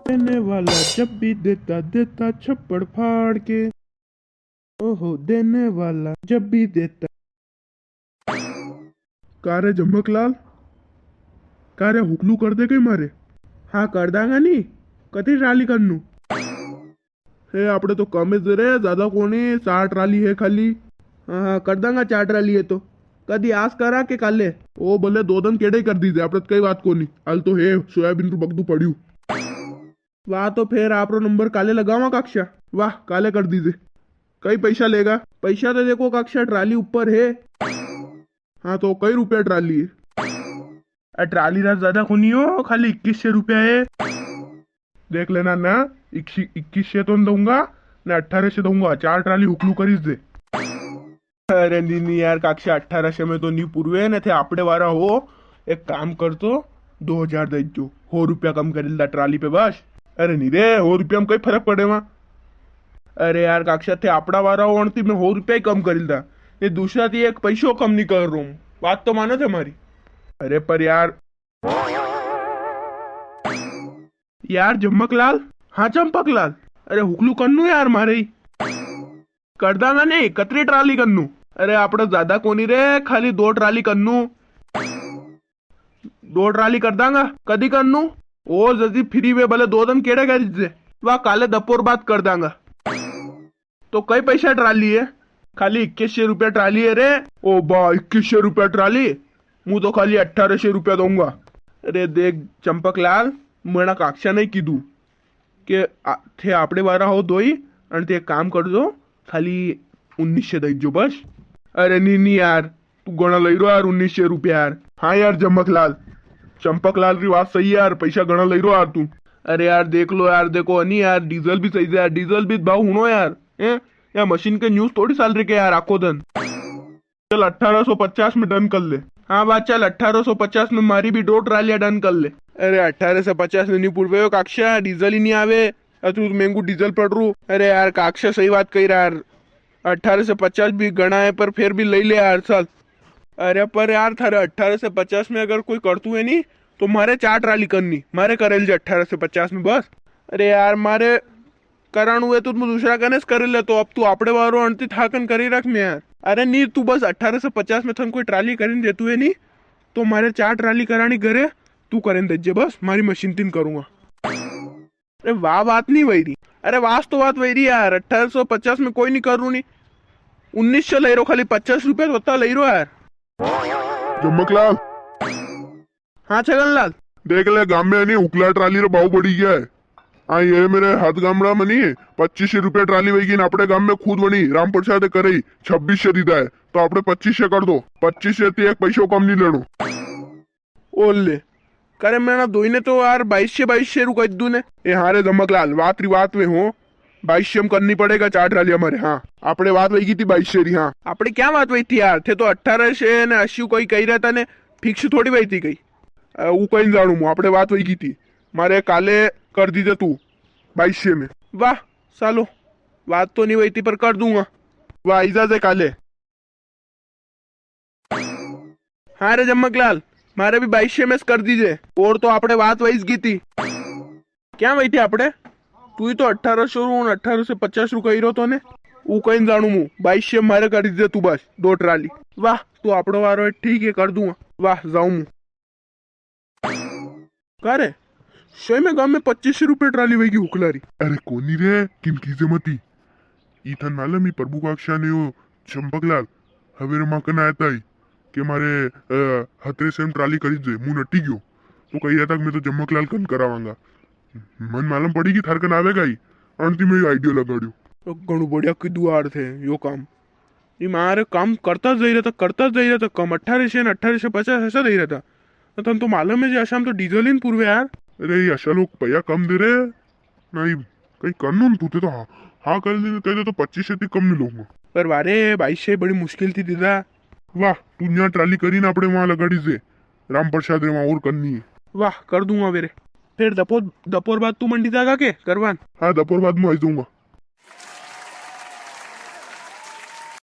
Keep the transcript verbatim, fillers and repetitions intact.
देने वाला जब भी देता, देता छप्पड़ फाड़ के। ओहो, देने वाला जब भी देता। का रे जमकलाल, का रे हुकलू कर दे कई मारे? हाँ, कर दांगा नी, कतरी ट्राली करनू? हे, आपणे तो कम ही रे, ज्यादा कोनी, चार ट्राली है खाली। हाँ, हाँ, कर दांगा, चार ट्राली है तो। कदी आज करा के काले? ओ, भले दो दन केड़े कर दीजे, आपणे तो कई बात कोनी। हाल तो है, सोयाबीन रू बगदू पड़्यू। वाह, तो फेर आपरो नंबर काले लगावा काक्षा। वाह, काले कर दीजे। कई पैसा लेगा? पैसा तो देखो काक्षा, ट्राली ऊपर है। हाँ, तो कई रुपया ट्राली है? आ ट्राली रा ज्यादा कोनी हो, खाली इक्कीस सौ रुपया है। देख लेना ना, इक्की-, इक्कीस सौ तो नी दूंगा, ना अठारह सौ दूंगा, चार ट्राली हुकलू करीज दे। अरे नी, नी यार काक्षा, अठारह सौ में तो नी पुरवे ने, थे आपड़े वारा हो, एक काम कर तो, दो हजार दे दो, हो रुपया कम कर दा ट्राली पे बस। अरे नी रे, हो रुपया में कई फर्क पड़े वहाँ? अरे यार काक्षा, थे आपड़ा वारा हो, अणती में हो रुपया ही कम कर दा, ये दूसरा थी एक पैसो कम नी कर रो हूँ, बात तो मानो थे मारी। अरे पर यार, यार जम्मकलाल, हाँ चंपकलाल, अरे हुकलू कन्नू यार मारे ही। कर दांगा नी, कतरी ट्राली करनू? अरे, आपड़े ज्यादा कोनी रे, खाली दो ट्राली करनू। दो ट्राली कर दांगा। कदी करनू? ओ जदी फ्री वे, भले दो दन केड़े करी दे। वाह, काले दपोर बाद कर दांगा। तो कई पैसा ट्राली है? खाली इक्कीस सौ रुपया ट्राली है रे। ओ बा, इक्कीस सौ रुपया ट्राली? मु तो खाली अठारह सौ रुपया दूंगा। अरे देख चंपकलाल, मना काक्षा ने कीधु के आ, थे आपड़े वारा हो दोई, अन थे एक काम कर दो, खाली उन्नीस सौ दई जो बस। अरे नी, नी यार, तू घणा लई रो यार, उन्नीस सौ रुपया यार। हाँ यार जमकलाल, चंपकलाल री बात सही है यार, पैसा घणा लई रो यार तू। अरे यार देख लो यार, देखो अनी यार, डीजल भी सही है यार, डीजल भी भाव हुणो यार, हैं? या मशीन के न्यूज थोड़ी साल रे के यार आखो दन। चल अठारह सौ पचास में डन कर ले। हाँ बात चल, अठारह सौ पचास में मारी भी दो ट्रालियां डन कर ले। अरे अठारह सौ पचास में नी पुरवे हो काक्षा, डीजल ही नी आवे। अतरू महंगू डीजल पड़ रू। अरे यार काक्षा सही बात कही रहा यार, अठारह सौ पचास भी घणा है पर फिर भी लई ले यार साल। अरे पर यार थारे अठारह सौ पचास में अगर कोई करतू है नी तो मारे चार ट्राली करनी, मारे करेल जे अठारह सौ पचास में बस। अरे यार मारे कराणू है तो तू दूसरा कने से कर ले, तो अब तू आपड़े वारो अणती थाकन करी रख ने यार। अरे नी, तू बस अठारह सौ पचास में थन कोई ट्राली करीन देतू है नी, तो मारे चार ट्राली करानी घरे, तू करीन देजे बस, मारी मशीन तीन करूंगा। अरे वाह, बात नी वही री। अरे वास तो बात वही री यार, अठारह सौ पचास में कोई नी कर रू नी, उन्नीस सौ ले रो, खाली पचास रुपया तो बता ले रो यार। जमकलाल। हाँ छगनलाल। देख ले, गाम में नी हुकला ट्राली रो भाव बढ़ी गया है। हाँ, ये मेरे हाथ गामड़ा में नी, पच्चीस सौ रुपया ट्राली वही ने, अपने गाम में खुद बनी, राम प्रसाद करे ही, छब्बीस सौ दीदा है, तो अपने पच्चीस सौ कर दो, पच्चीस सौ थी एक पैसो कम नी लेनो। ओले, करे मैंने दोई ने तो यार बाईस सौ, बाईस सौ रू कह दू ने। ए हाँ रे जमकलाल, बात री बात में हो, बाईस सौ में करनी पड़ेगा चार ट्राली हमारे। हाँ, आपणे बात वही की थी बाईस सौ री। हाँ, आपणे क्या बात वही थी यार, थे तो अठारह सौ ने अस्सी कोई कही रहा था ने, फिक्स थोड़ी वही थी कही। अ, वो कहीं जाणू मु, आपणे बात वही की थी, मारे काले कर दीजे तू बाईस सौ में। वाह, सालो, बात तो नी वही थी पर कर दूंगा। वाह, आई जाजे काले। हाँ रे जमकलाल, मारे भी बाईस सौ में कर दीजे। और तो आपणे बात वही की थी। क्या वही थी आपणे? तू ही तो अठारह सौ रू, अठारह सौ पचास रू कही रो तो ने। ऊ कहीं जाणू मु, बाईस सौ मारे कर दीजे तू बस, दो ट्राली। वाह, तू आपणो वारो है, ठीक है, कर दूंगा। वाह, जाऊं मु। का रे, सही में गाम में पच्चीस रुपए ट्राली वही हुकला री? अरे कोनी रे, किन कीजे मती। ई थन मालूम ही प्रभु काक्षा ने यो चंपकलाल हवेरे मां कन आया था ही के मारे, अ, हतरे से ट्राली करी दे, मु नटी गयो। तो कही रहा था कि मैं तो जमकलाल कन करावांगा। मन मालूम पड़ी कि थार कन आवेगा ही, अणती में यो आइडियो लगाड़ियो। तो घणो बढ़िया कीधु यार थे यो काम। ये मारे काम करता जाई रहा था, करता जाई रहा था, कम अठारह सौ ने अठारह सौ पचास ऐसा दे रहा था। तो तन तो मालूम है जी, आसाम तो डीजल ही न पूर्वे यार। अरे, ये असा लोग पैया कम दे रहे। नहीं, कहीं करनो न तू, ते तो हाँ, हाँ कर दे, कह दे तो पच्चीस से ती कम नहीं लूंगा। पर वारे, बाईस से बड़ी मुश्किल थी दीदा। वाह, तू न्या ट्राली करी ना अपने वहां लगाड़ी से, राम प्रसाद रे वहां और करनी है। वाह, कर दूंगा वेरे। फिर दपोर, दपोर बाद तू मंडी जागा के करवान? हाँ, दपोर बाद मैं आई जाऊंगा।